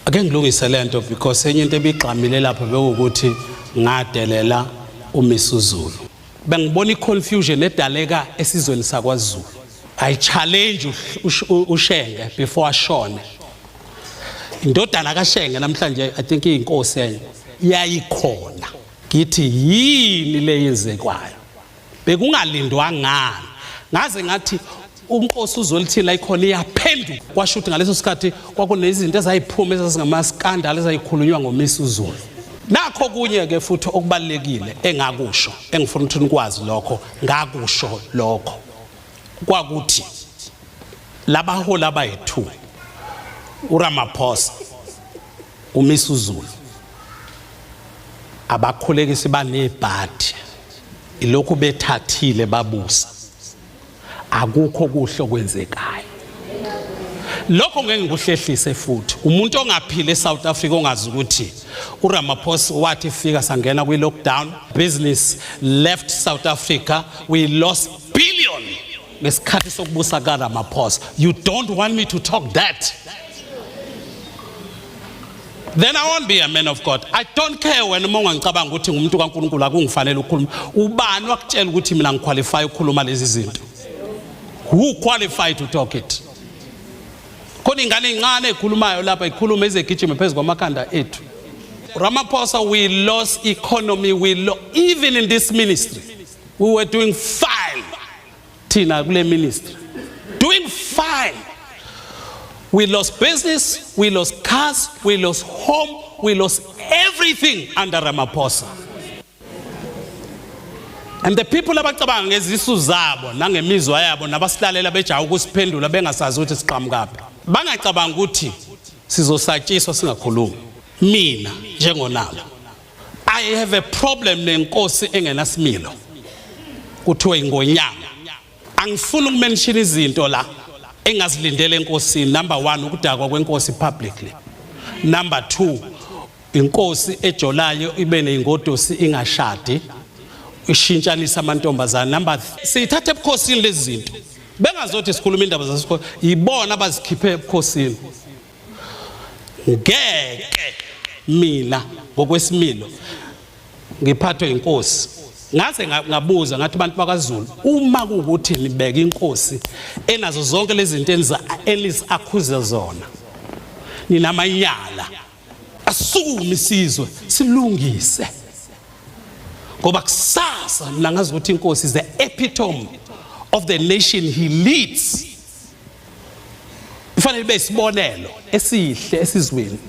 Ake ngilungise lento because enye into ebigqamile lapha bewukuthi ngadelela uMisuzulu. Bengibona iconfusion edaleka esizweni sakwaZulu. I challenge uShenge before ashone. Indodana kaShenge namhlanje, I think, iyinkosi enye yayikhona. Ngithi yini le yenzekwayo? Bekungalindwa ngani? Ngaze ngathi unkosi uZwelithini ikhona iyaphenduka. Kwasho ukuthi ngaleso sikhathi kwakunezinto ezayiphuma ezazingama-scandal ezayikhulunywa ngoMisuzulu. Nakho kunye ke futhi okubalekile engakusho, engifuna ukuthi nikwazi lokho, ngakusho lokho kwakuthi labaholi abayi-2, uRamaphosa, uMisuzulu, abakhulekisi banebhadi, ilokhu bethathile babusa, akukho kuhle okwenzekayo. Lokho ngeke ngikuhlehlise futhi. Umuntu ongaphila eSouth Africa ongazi ukuthi uRamaphosa wathi fika sangena kwi lockdown, business left South Africa, we lost billion ngesikhathi sokubusa kaRamaphosa. You don't want me to talk that, then I won't be a man of God. I don't care wena uma ungangicabanga ukuthi ngumuntu kaNkulunkulu, akungifanele ukukhuluma. Ubani wakutshela ukuthi mina ngiqualify ukukhuluma lezi zinto? Who qualify to talk it? Khona ingane encane ekhulumayo lapha, ikhuluma izegijima phezu kwamakhanda ethu. Ramaphosa, we lost economy, we even in this ministry we were doing fine. Thina kule ministry doing fine. We lost business, we lost cars, we lost home, we lost everything under Ramaphosa. And the people abacabanga ngezisu zabo nangemizwa yabo nabasilalela bejaha ukusiphendula bengasazi ukuthi siqhamukaphi, bangacabanga ukuthi sizosatshiswa singakhulumi. Mina njengonalo, I have a problem nenkosi engenasimilo, kuthiwe ingonyama. Angifuni ukumention izinto la engazilindele enkosini. Number 1, ukudakwa kwenkosi publicly. Number 2, inkosi ejolayo, ibe neyingodosi, ingashadi, ishintshanisa amantombazana. Number, siyithatha ebukhosini lezi zinto, bengazothi sikhuluma indaba zasikho, yibona abazikhiphe ebukhosini. Ngeke mina ngokwesimilo ngiphathwe inkosi. Ngaze ngabuza ngathi, abantu bakaZulu, uma kuwukuthi nibeka inkosi enazo zonke lezi zinto eniza enizakhuze zona, ninamanyala, asukume isizwe silungise, ngoba kusasa mina ngazi ukuthi inkosi is the epitome of the nation he leads, ifanele ibe isibonelo esihle esizweni.